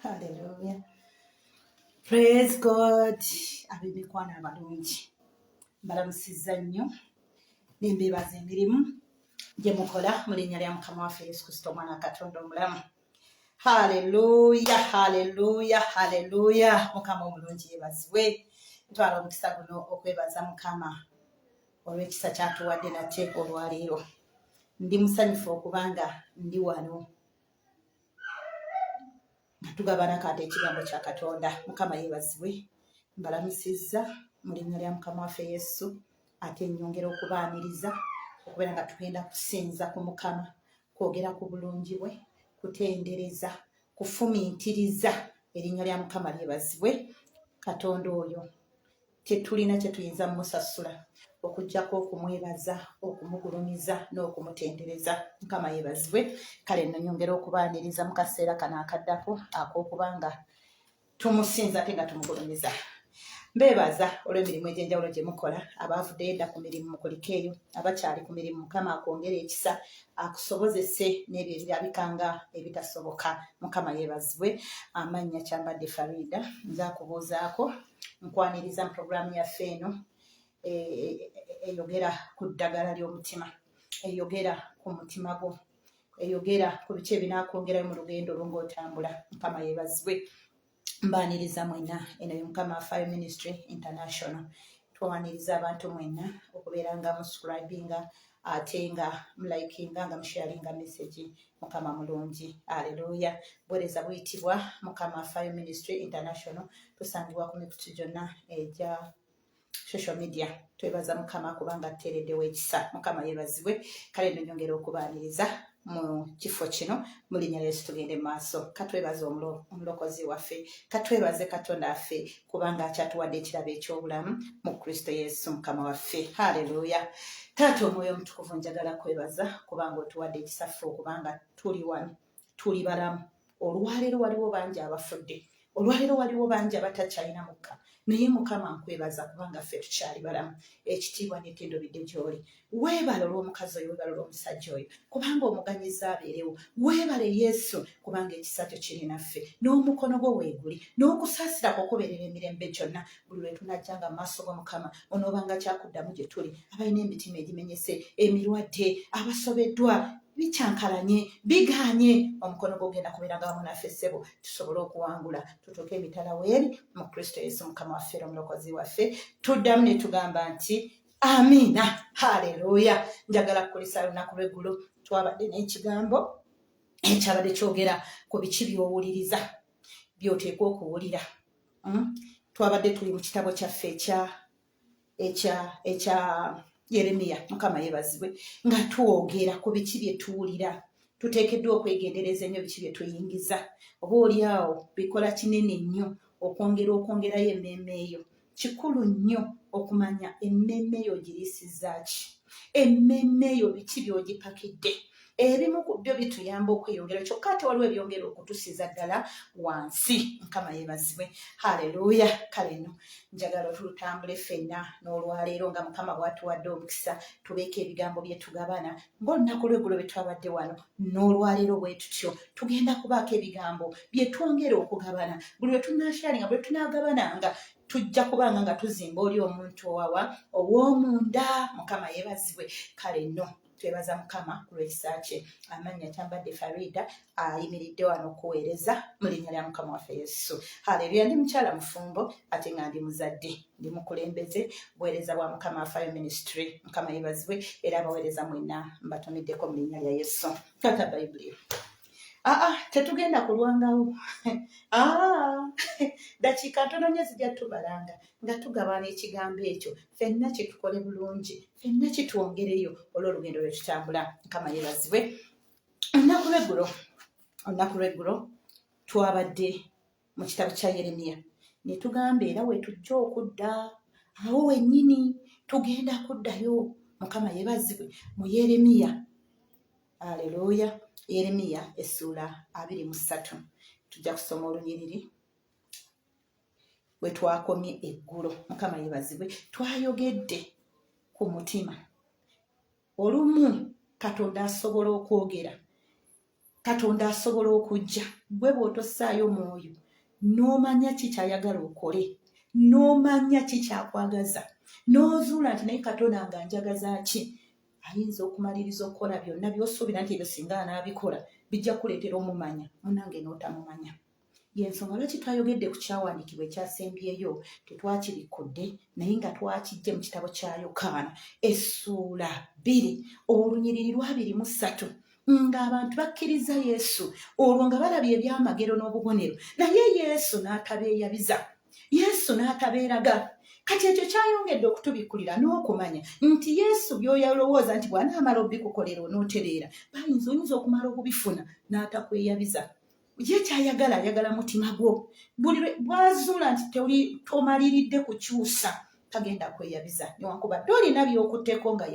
Hallelujah. Praise God. Ab'emikwano abalungi mbalamusizza nnyo ne mbeebaza emirimu gye mukola mu linnya lya Mukama waffe Yesu Kristo omwana wa Katonda omulamu. Haleluya, haleluya, haleluya. Mukama omulungi yeebazibwe. Ntwala omukisa guno okwebaza Mukama olw'ekisa ky'atuwadde nate olwaleero. Ndi musanyufu okuba nga ndi wano nga tugabana kati ekigambo kya Katonda. Mukama yeebazibwe. Mbalamusizza mu linnya lya Mukama waffe Yesu, ate nnyongera okubaaniriza okubeera nga tugenda kusinza ku Mukama, kwogera ku bulungi bwe, kutendereza, kufumiitiriza. Erinnya lya Mukama lyebazibwe. Katonda oyo tetulina kye tuyinza mumusasula okuggyako okumwebaza, okumugulumiza n'okumutendereza. Mukama yeebazibwe. Kale nno nyongera okubaaniriza mu kaseera kano akaddako ak'okuba nga tumusinza ate nga tumugulumiza. Mbeebaza olw'emirimu egy'enjawulo gye mukola, abaavuddeyo edda ku mirimu mukulike eyo, abakyali ku mirimu Mukama akwongere ekisa akusobozese n'ebyo ebirabika nga ebitasoboka. Mukama yeebazibwe. Amannya Kyambadde Farida, nze akubuuzaako, nkwaniriza mu pulogulaamu yaffe eno eyogera ku ddagala ly'omutima, eyogera ku mutima gwo, eyogera ku biki ebinaakwongerayo mu lugendo lwo ng'otambula. Mukama yeebazibwe. Mbaaniriza mwenna, eno ye Mukama Afaayo Ministry International. Twaniriza abantu mwenna okubeera nga muscribinga ate nga mulikinga nga musharinga message. Mukama mulungi, aleluya. Buweereza buyitibwa Mukama Afaayo Ministry International, tusangibwa ku mikutu gyonna egya social media. Twebaza Mukama kubanga atuteereddewo ekisa. Mukama yeebazibwe. Kale nno nyongera okubaaniriza mu kifo kino mu linnya lya Yesu. Tugende mu maaso. Katwebaze omulokozi waffe, katwebaze Katonda waffe kubanga akyatuwadde ekirabo eky'obulamu mu Kristo Yesu Mukama waffe. Haleluya. Taata Omwoyo Omutukuvu, njagala kwebaza kubanga otuwadde ekisa ffe okubanga tuli wano, tuli balamu olwaleero. Waliwo bangi abafudde olwaleero, waliwo bangi abatakyalina mukka, naye Mukama nkwebaza kubanga ffe tukyali balamu. Ekitiibwa n'ettendo bidde gy'oli. Weebale olw'omukazi oyo, weebale olw'omusajja oyo kubanga omuganyiza abeerewo. Weebale Yesu kubanga ekisa kyo kiri naffe, n'omukono gwo weeguli, n'okusaasira kwo kubeerera emirembe gyonna. Buli lwe tunajjanga mu maaso g'Omukama, onoobanga kyakuddamu gye tuli. Abalina emitima egimenyese, emirwadde, abasobeddwa, bikyankalanye, bigaanye, omukono gwo genda kubeeranga wamu naffe ssebo, tusobole okuwangula tutuuke emitala weeri mu Kristo Yesu Mukama waffe era omulokozi waffe. Tuddamu ne tugamba nti amiina, haleluya. Njagala kukulisa lunaku lw'eggulo. Twabadde n'ekigambo ekyabadde kyogera ku biki by'owuliriza, by'oteekwa okuwulira. Twabadde tuli mu kitabo kyaffe ekya ekya ekya Yeremiya. Mukama yeebazibwe. Nga twogera ku biki bye tuwulira, tuteekeddwa okwegendereza ennyo biki bye tuyingiza. Oba oli awo bikola kinene nnyo okwongera okwongerayo emmeeme eyo. Kikulu nnyo okumanya emmeeme eyo ogiriisizza ki, emmeeme eyo biki by'ogipakidde. Ebimu ku byo bituyamba okweyongera, kyokka ate waliwo ebyongera okutusiza ddala wansi. Mukama yeebazibwe, haleluya. Kale no njagala otulutambule ffenna n'olwaleero nga Mukama bw'atuwadde omukisa, tubeeko ebigambo bye tugabana ng'olunaku lw'eggulo bwe twabadde wano. N'olwaleero bwe tutyo tugenda kubaako ebigambo bye twongera okugabana. Buli lwe tunaasharinga, buli lwe tunaagabananga, tujja kubanga nga tuzimba oli omuntu owawa ow'omunda. Mukama yeebazibwe. Kale nno twebaza Mukama ku lw'ekisa kye. Amannya Kyambadde Farida, ayimiridde wano okuweereza mu linnya lya Mukama waffe Yesu. Haleluya. Ndi mukyala mufumbo ate nga ndi muzadde, ndi mukulembeze buweereza bwa Mukama Afaayo Ministry. Mukama yeebazibwe. Era abaweereza mwenna mbatumiddeko mu linnya lya Yesu. Tata Bayibuli, aa tetugenda kulwangawo, aa dakiika ntono nnyo zijja tubalanga nga tugabana ekigambo ekyo ffenna kitukole bulungi, ffenna kitwongereyo olw'olugendo lwe tutambula. Mukama yeebazibwe. Olunaku lw'eggulo, olunaku lw'eggulo twabadde mu kitabo kya Yeremiya ne tugamba era we tujja okudda awo wennyini tugenda kuddayo. Mukama yeebazibwe. Mu Yeremiya, aleluya, Yeremiya essuula 23, tujja kusoma olunyiriri we twakomye eggulo. Mukama yeebazibwe. Twayogedde ku mutima. Olumu Katonda asobola okwogera, Katonda asobola okujja Gwe bw'otossaayo mwoyo n'omanya ki ky'ayagala okole, n'omanya ki ky'akwagaza, n'ozuula nti naye Katonda nga njagaza ki, ayinza okumaliriza okukola byonna by'osuubira nti ebyo singa anaabikola bijja kukuleetera omumanya, munange n'otamumanya. Y'ensonga lwaki twayogedde ku kyawandiikibwa ekyasembyeyo, tetwakibikkudde naye nga twakiggye mu kitabo kya Yokaana essuula 2 olunyiriri lwa 23, ng'abantu bakkiriza Yesu olwo nga balabye ebyamagero n'obubonero, naye Yesu n'atabeeyabiza, Yesu n'atabeeraga. Kati ekyo kyayongedde okutubikkulira n'okumanya nti Yesu by'oyalowooza nti bw'anaamala obikukolera onootereera, bayinza oyinza okumala okubifuna n'atakweyabiza. Ye kyayagala, ayagala mutima gwo. Buli bwazuula nti tomaliridde kukyusa, tagenda kweyabiza newankubadde olina by'okutteko nga